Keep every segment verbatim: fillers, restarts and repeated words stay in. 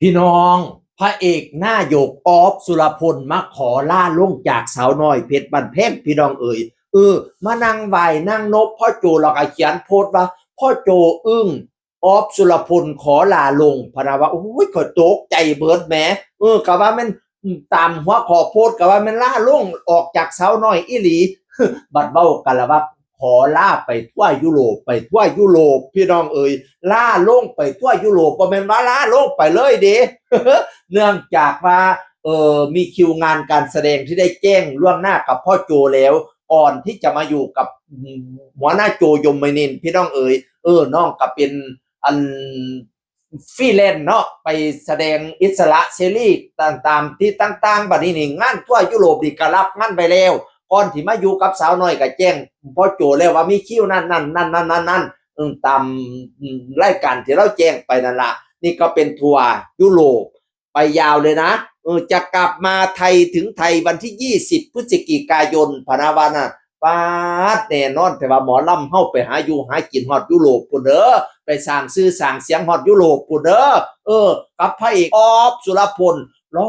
พี่น้อง พระเอกหน้าหยกออฟสุรพลมาขอลาลงจากสาวน้อยเพชรบ้านแพง พี่น้องเอ๋ย เออ มานั่งไหว้นั่งนบพ่อโจ แล้วก็เขียนโพสต์ว่า พ่อโจอึ้ง ออฟสุรพลขอลาลง พะนะว่า โอ้ย ข้อยตกใจเบิดแหม เออ กะว่าแม่น ตามหัวข้อโพสต์กะว่าแม่นลาลงออกจากสาวน้อยอีหลี บัดเว้ากันละว่า ขอลาไปทั่วยุโรป ไปทั่วยุโรป พี่น้องเอ๋ย ลาลงไปทั่วยุโรป บ่แม่นว่าลาลงไปเลยเด้ เนื่องจากว่า เอ่อ มีคิวงานการแสดงที่ได้แจ้งล่วงหน้ากับพ่อโจแล้ว ก่อนที่จะมาอยู่กับ อืม หัวหน้าโจยมนินทร์ พี่น้องเอ๋ย เออ น้องก็เป็นอัน ฟรีแลนซ์เนาะ ไปแสดงอิสระเสรีตาม ตามที่ต่างๆ บัดนี้นี่งานทั่วยุโรปนี่ก็รับงานไปแล้ว ก่อนที่มาอยู่กับสาวน้อยก็แจ้งพ่อโจแล้วว่ามีคิวนั่นนั่นนั่นนั่นนั่นนั่น อืม ตาม อืม รายการที่เราแจ้งไปนั่นละ นี่ก็เป็นทัวร์ยุโรป ไปยาวเลยนะ เออ จะกลับมาไทย ถึงไทยวันที่ยี่สิบพฤศจิกายน พะนะว่านะ ป๊าด แน่นอน แต่ว่าหมอลำเฮาไปหาอยู่หากินฮอดยุโรปพุ้นเด้อ ไปสร้างชื่อสร้างเสียงฮอดยุโรปพุ้นเด้อ เออ กับพระเอกออฟสุรพล หล่อ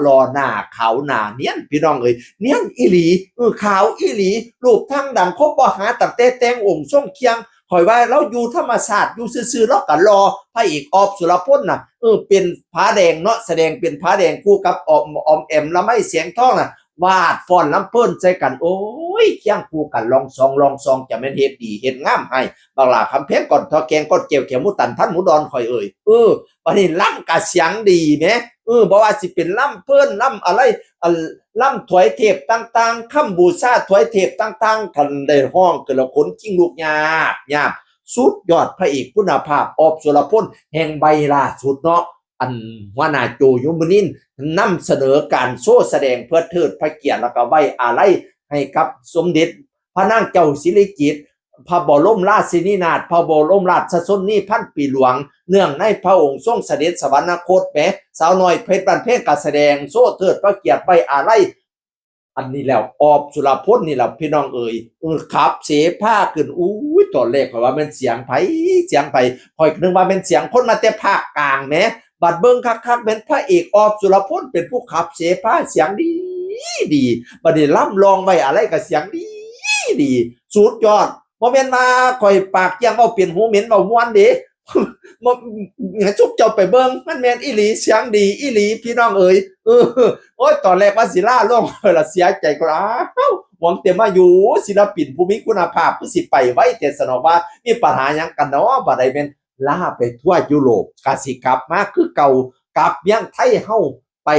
หล่อ หน้าขาวหน้าเนียน พี่น้องเอ๋ย เนียนอีหลี เออ ขาวอีหลี รูปทางดังคบบ่หาตั้งแต่แต่งองค์ทรงเครื่อง ข้อยว่าลาวอยู่ธรรมชาติ อยู่ซื่อๆ ลาวก็หล่อ พระเอกออฟสุรพลน่ะ เออ เป็นผาแดงเนาะ แสดงเป็นผาแดงคู่กับออม ออมแอม ละไมแสงทองน่ะ วาดฟ้อนลำเพลินใส่กัน โอ้ย เคียงคู่กัน ลองซอง ลองซอง จะแม่นเฮ็ดดีเฮ็ดงามให้ บักหล้าคำแพง ก่อนทอแกง ก่อนแก้วแขวหมูตัน ทันหมูดอน ข้อยเอ่ย เออ บัดนี้ลำกะเสียงดีแหม เออ บ่ว่าสิเป็นลำเพลิน ลำอะไร อัน ลำถวายเทพต่างๆ คำบูชาถวายเทพต่างๆ คันได้ฮ้องขึ้นแล้วขนคิงลุกยาบยาบ สุดยอดพระเอกคุณภาพ ออฟสุรพล แห่งใบล่าสุดเนาะ อันหัวหน้าโจยมนินทร์นำเสนอการโชว์แสดงเพื่อเทิดพระเกียรติ แล้วก็ไว้อาลัยให้กับสมเด็จพระนางเจ้าสิริกิติ์ พระบรมราชินีนาถ พระบรมราชชนนีพันปีหลวง เนื่องในพระองค์ทรงเสด็จสวรรคตแหม สาวน้อยเพชรบ้านแพงก็แสดงโชว์เทิดพระเกียรติไว้อาลัย อันนี้แล้ว ออฟสุรพลนี่แหละพี่น้องเอ๋ย เออ ขับเสพาขึ้น อุ้ย ตอนแรกข้อยว่าแม่นเสียงไผ เสียงไผ ข้อยนึกว่าแม่นเสียงคนมาแต่ภาคกลางแหม บัดเบิ่งคักๆ แม่นพระเอกออฟสุรพลเป็นผู้ขับเสพา เสียงดีดี บัดนี้ลำลองไว้อะไรก็เสียงดีดี สุดยอด บ่แม่นว่าข้อยปากเกี้ยง เว้าเป็นหูเหม็นเว้าม่วนเด้ บ่ ให้ซุมเจ้าไปเบิ่ง มันแม่นอีหลี เสียงดีอีหลี พี่น้องเอ๋ย เออ โอ๊ย ตอนแรกว่าสิลาลง ข้อยละเสียใจ ก็อ้าว หวังแต่มาอยู่ ศิลปินผู้มีคุณภาพ คือสิไปไวแท้ สนอกว่า มีปัญหาหยังกันเนาะ บัดใดแม่นลาไปทั่วยุโรป กะสิกลับมาคือเก่า กลับเมืองไทยเฮา ไป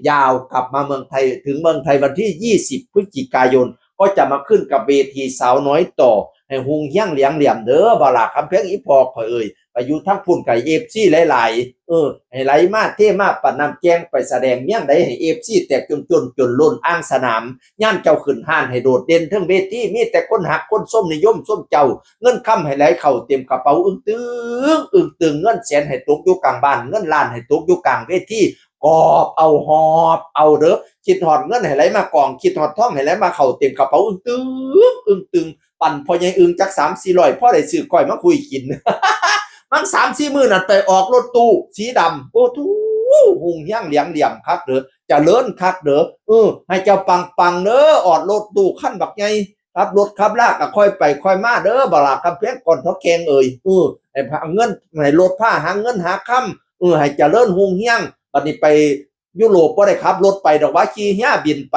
ยาว กลับมาเมืองไทย ถึงเมืองไทยวันที่ยี่สิบพฤศจิกายน ก็จะมาขึ้นกับเวทีสาวน้อยต่อ ให้ฮุงเฮี้ยงเหลียงเหลี่ยมเด้อ บ่าวหลาคำแพง อีพ่อข้อยเอ่ย ไปอยู่ทางพุ้นก็เอฟซีหลายๆ เออ ให้ไหลมาเทมาปานน้ำแจ้ง ไปแสดงเมืองใดให้เอฟซีแตกจนจนจนล้นอ่างสนาม ย่ามเจ้าขึ้นฮ้านให้โดดเด่นเทิงเวที มีแต่คนฮักคนชมนิยมชมเจ้า เงินคำให้ไหลเข้าเต็มกระเป๋าอึ้งตึง อึ้งตึง เงินแสนให้ตกอยู่กลางบ้าน เงินล้านให้ตกอยู่กลางเวที กอบเอาหอบเอาเด้อ คิดฮอดเงินให้ไหลมากอง คิดฮอดทองให้ไหลมาเข้าเต็มกระเป๋าอึ้งตึง อึ้งตึง ปั่นพ่อใหญ่อึ้งจักสามสี่ร้อย พอได้ซื้อก้อยมาคุยกิน มันสามสี่มื้อนั่นไปออกรถตู้สีดำ โอ้ทู ฮุงเฮี้ยงเหลียงเหลี่ยมคักเด้อ เจริญคักเด้อ เออ ให้เจ้าปังๆ เด้อ ออดรถตู้คันบักใหญ่ ขับรถขับลาก็ค่อยไปค่อยมาเด้อ บ่าวหลาคำแพง ก่อนทอแกงเอ่ย เออ ให้พาเงิน ให้รถพาหาเงินหาคำ เออ ให้เจริญฮุงเฮี้ยง บัดนี้ไปยุโรปบ่ได้ขับรถไปดอกว่า ขี่เฮือบินไป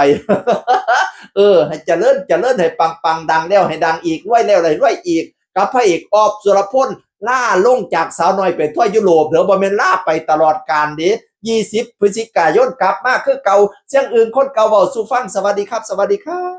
เออ ให้เจริญ เจริญ ให้ปังๆ ดังแล้วให้ดังอีก รวยแล้วให้รวยอีก กับพระเอกออฟสุรพล ลาลงจากสาวน้อยไปทั่วยุโรปเด้อ บ่แม่นลาไปตลอดกาลเด้ ยี่สิบพฤศจิกายนกลับมาคือเก่า เสียงอึ้งคนเก่าเว้าสู่ฟัง สวัสดีครับ สวัสดีครับ